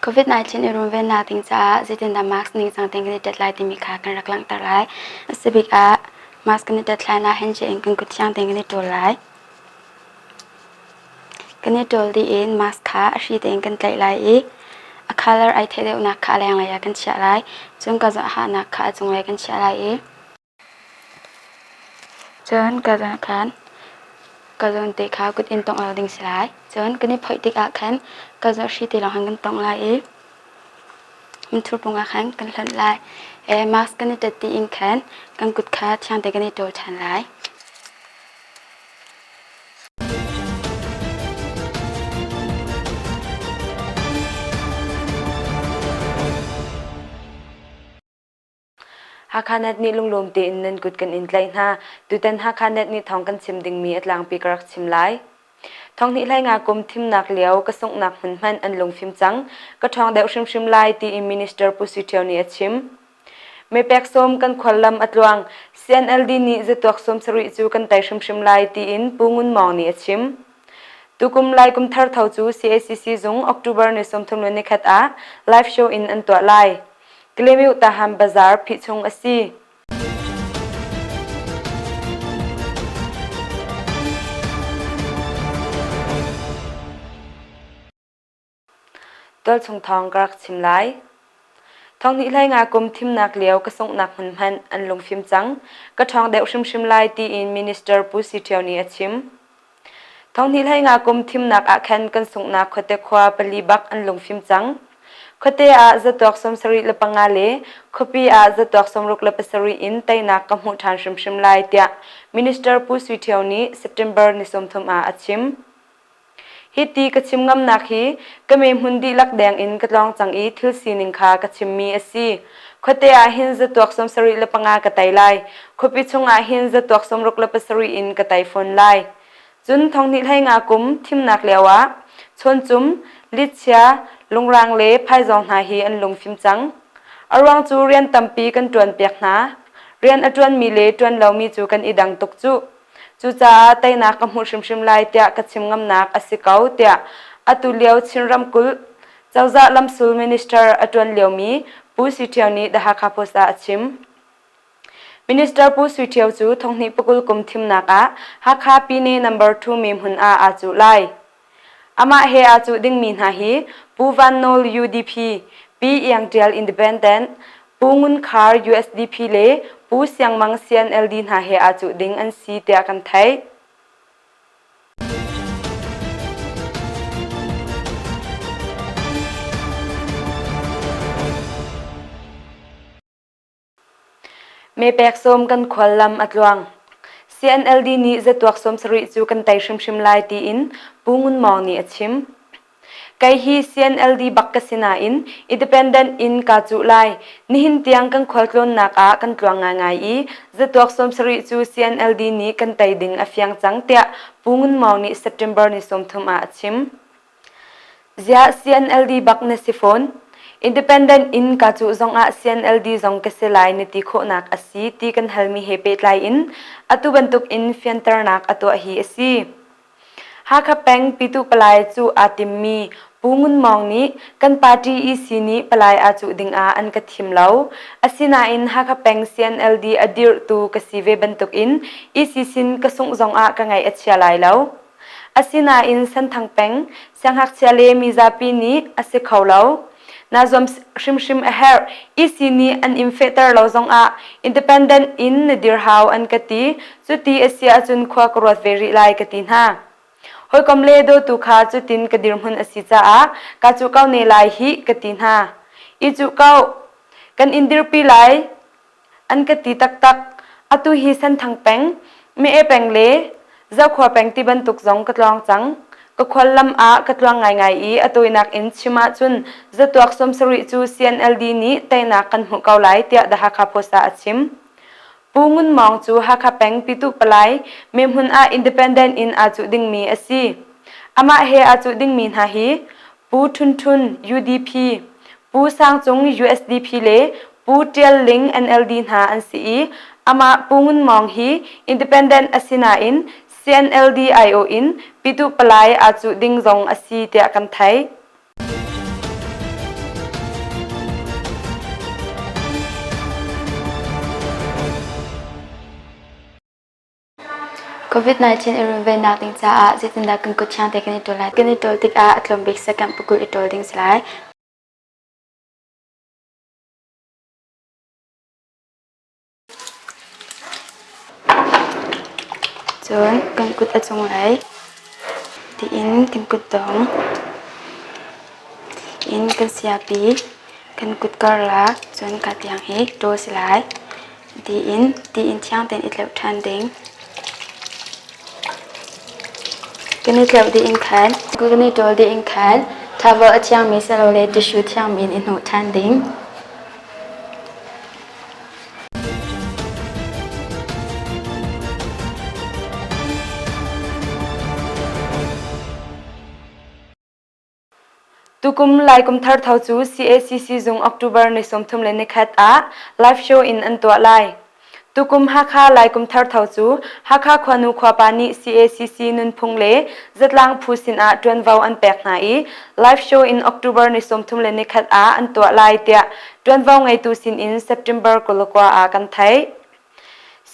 COVID-19 i runvennak ding caah zeitindah mask ningcang tein kan i tet lai timi kha kan rak langhter lai. A si bik ah mask kan i tet hlan ah handshake in kan kut thiang tein kan i ṭawl lai. Kan i ṭawl dih in mask kha a hri tein kan tlaih lai i a colour ai theih deuhnak kha a lenglei ah kan chiah lai. Cun ka hahnak kha a cunglei kan chiah lai i Cun ka zawn khan ka zawn te kha kut in tongh lo ding si lai. Cun kan i phoih tikah khan ka zawn hri te lawng khan kan tongh lai i minthur pung ah khan kan hlonh lai. E, mask kan i ṭet dih in khan kan kut kha thiang te kan i ṭawl ṭhan lai. Hakha-Net nih lunglawm tein nan kut kan in tlaih hna. Tutan Hakha-Net nih thawng kan chim dingmi a tlangpi ka rak chim lai. Thonghnih hlei nga kum thimnak lio ka sunghnak hmun hmanh an lungfim cang. Ka ṭhawng deuh hrimhrim lai tiin Minister Pu Sui Ṭhio nih a chim. Mepek sawm kan khuallam a tluang. CNLD nih zatuak sawm sarih cu kan tei hrimhrim lai tiin Pu Ngun Mawng nih a chim. Tukum Lai kum thar tho cu CACC zung October ni 31 ah live show in an tuah lai. Klemyu Tahan Bazar phihchung a si. Tualchung thawng ka rak chim lai. Thonghnih hlei nga kum thimnak lio ka sunghnak hmun hmanh an lungfim cang. Ka ṭhawng deuh hrimhrim lai tiin Minister Pu Si Ṭhio nih a chim. Thonghnih hlei nga kum thimnak ah khan kan sunghnak khuate khua pali bak an lungfim cang. Khuate ah zatuak 75 le khuapi ah zatuak 67 in teinak ka hmuh ṭhan hrimhrim lai tiah Minister Pu Sui Ṭhio nih September ni 30 ah a chim. Hiti ka chim ngamnak hi ka mehmun dihlak deng in ka tlawng cang i thil sining kha ka chimmi a si. Khuate ah hin zatuak 75 ka tei lai. Khuapi chungah hin zatuak 67 in ka tei fawn lai. Cun thonghnih hlei nga kum thimnak lio ah Chawncum, Litchia, Lungrang le Phaizawng hna hi an lungfim cang. A ruang cu rian tampi kan ṭuanpiak hna. Rian a ṭuanmi le ṭuan lomi cu kan i dang tuk cuh. Cucaah teinak ka hmuh hrimhrim lai tiah ka chim ngamnak a si ko tiah atu lio Chin ramkulh cozah lamsul minister a ṭuan liomi Pu Sui Ṭhio nih The Hakha Post ah a chim. Minister Pu Sui Ṭhio cu thonghnih pakul kum thimnak ah Hakha Pyine number 2 mi hmun ah aa cuh lai. Amah he aa cuh dingmi hna hi Pu Van Nawl UDP, Pi Iang Ṭial Independent, Pu Ngun Khar USDP le Pu Siang Mang CNLD hna he aa cuh ding an si tiah kan theih. Mepek sawm kan khuallam a tluang. CNLD nih zatuak 70 cu kan tei hrimhrim lai tiin Pu Ngun Mawng nih a chim. Kei hi CNLD bak ka si nain independent in kaa cuh lai. Nihin tiang kan khualtlawnnak ah kan tluang ngaingai i zatuak 70 cu CNLD nih kan tei ding a fiang cang tiah Pu Ngun Mawng nih September ni 30 ah a chim. Ziah CNLD bak na si fawn? Independent in kaa cuh zongah CNLD zong ka si lai na ti khawhnak a si ti kan halmi he pehtlai in atu bantuk in fianternak a tuah hi a si. Hakha peng Pyituh palai cuh aa timmi Pu Ngun Mawng nih kan party EC nih palai aa cuh dingah an ka thim lo. Asinain Hakha peng CNLD a dirhtu ka si ve bantukin EC sin ka sungh zongah ka ngaih a chia lai lo. Asinain Senthang peng siangngakchia le mizapi nih a si kho lo. Naa zuam hrimhrim a herh. EC nih an in fehter lo zongah independent in na dir hau an ka ti. Cuti a si ahcun khua ka ruat ve rih lai ka ti hna. Hawikom le dawtu kha cutin ka dirhmun a si caah kaa cuh ko ne lai hih ka ti hna. I cuh ko. Kan in dirpi lai. An ka ti taktak. Atu hi Senthang peng, Me'e peng le Zokhua peng ti bantuk zong ka tlawng cang. Ka khuallam ah ka tluang ngaingai i a tawinak in chim ahcun zatuak 70 cu CNLD nih teinak kan hmuh ko lai tiah The Hakha Post ah a chim. Pu Ngun Mawng cu Hakha peng Pyituh Palai mehmun ah independent in aa cuh dingmi a si. Amah he aa cuh dingmi hna hi Pu Htun Htun, UDP, Pu Sang Cung, USDP le Pu Ṭial Ling, NLD hna an si i amah Pu Ngun Mawng hi independent a si nain CNLD aiawh in Pyituh Palai aa cuh ding zong a si tiah kan theih. COVID-19 i runvennak ding caah zeitindah kan kut thiang te kan i ṭawl lai? Kan i ṭawl tikah a tlawm bik second pakul i ṭawl ding si lai. Cun kan kut a cunglei tiin kan kutdong in kan siapi kan kut karlak cun ka tiang hi ṭawl si lai. Tiin tiin thiang tein i tleuh ṭhan ding. Kan i tleuh dih in khan kan i ṭawl dih in khan towel a thiangmi silole tissue thiangmi in i hnawh ṭhan ding. Tukum Lai Kum Thar Tho cu CACC zung October ni 31 ah live show in an tuah lai. Tukum Hakha Lai Kum Thar Tho cu Hakha khuanu khuapa nih CACC nunphung le zatlang phu sinah ṭuanvo an pek hna i live show in October ni 31 ah an tuah lai tiah ṭuanvo ngeitu sinin September 29 ah kan theih.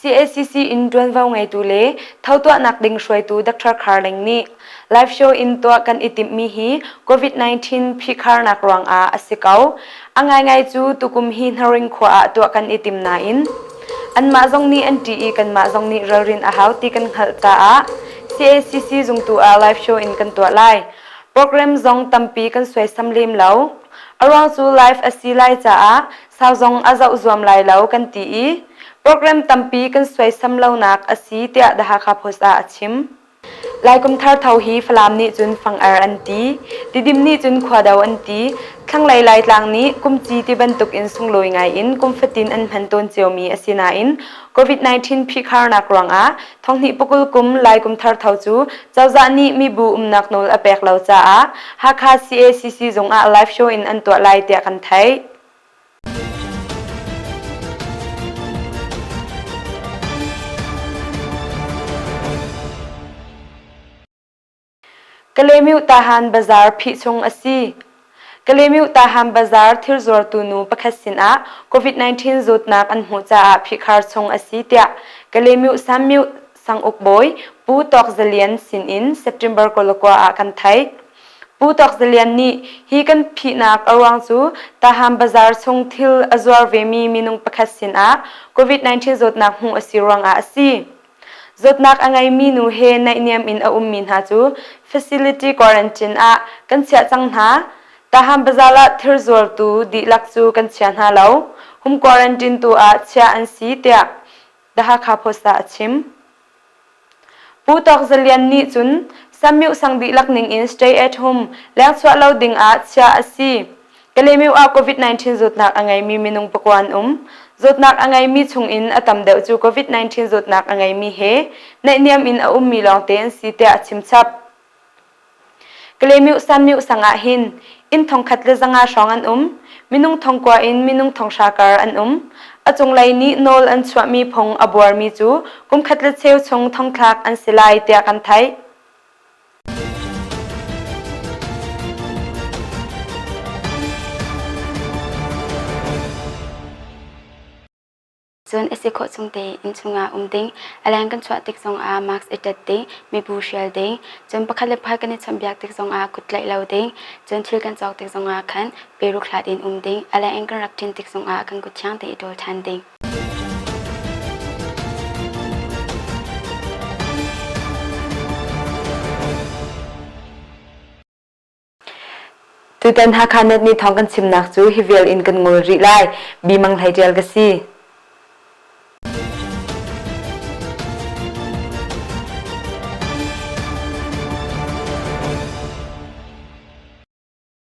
CACC in ṭuanvo ngeitu le tho tuahnak ding hruaitu Dr. Khar Ling nih live show in tuah kan i timhmi hi COVID-19 phihkharnak ruangah a si ko. A ngaingai cu tukum hi Hnaring khua ah tuah kan i tim nain anmah zong nih an ṭih i kanmah zong nih ralrin a hau ti kan hngalh caah CACC zungtu ah live show in kan tuah lai. Program zong tampi kan suaisam lem lo. A ruang cu live a si lai caah sau zong a zoh zuam lai lo kan ti i program tampi kan suaisam lonak a si tiah The Hakha Post ah a chim. Lai Kum Thar Tho hi Falam nih cun Fang-er an ti, Tidim nih cun Khuado an ti, thlanglei Laitlang nih Kumci ti bantuk in sunglawi ngai in kum fatin an hman tawn ciomi a si nain COVID-19 phihkharnak ruangah thonghnih pakul kum Lai Kum Thar Tho cu cozah nih mibu umnak nawl a pek lo caah Hakha CACC zung ah live show in an tuah lai tiah kan theih. Kalemyo Tahan Bazar phih chung a si. Kalemyo Tahan Bazar thil zuartu nu pakhat sinah COVID-19 zawtnak an hmuh caah phihkhar chung a si tiah Kalemyo Sammyo Sanguk bawi Pu Tawk Za Lian sinin September 29 ah kan theih. Pu Tawk Za Lian nih hi kan phihnak a ruang cu Tahan Bazar chung thil a zuar vemi minung pakhat sinah COVID-19 zawtnak hmuh a si ruangah a si. Zawtnak a ngeimi nu he naihniam in a ummi hna cu facility quarantine ah kan chiah cang hna. Tahan Bazar ah thil zuartu dihlak cu kan chia hna lo. Home quarantine tu ah chiah an si tiah The Hakha Post ah a chim. Pu Tawk Za Lian nih cun Sammyoh sang dihlak ning in stay at home lengchuah lo ding ah chiah a si. Kalaymyo ah COVID-19 zawtnak a ngeimi minung pakua an um. Zawtnak a ngeimi chung in a tam deuh cu COVID-19 zawtnak a ngeimi he naihniam in a ummi lawngte an si tiah a chim chap. Kalaymyo Sammyoh sang ah hin inn thongkhat le zanga hrawng an um. Minung thongkua in minung thonghra kar an um. A cunglei nih nawl an chuahmi phung a buarmi cu kumkhat le cheu chung thongthlak an si lai tiah kan theih. Cun a si khawh chung tein inn chungah um ding, a leng kan chuah tik zongah mask i ṭet ding, mibu hrial ding, cun pakhat le pakhat kan i chawnhbiak tik zongah kut tlaih lo ding, cun thil kan cawk tik zongah khan peruk hlat in um ding, a leng in kan rak ṭin tik zongah kan kut thiang tein i ṭawl ṭhan ding. Tutan Hakha Net nih thawng kan chimnak cu hi vial in kan ngol rih lai. Bi Mang Hlei Ṭial ka si.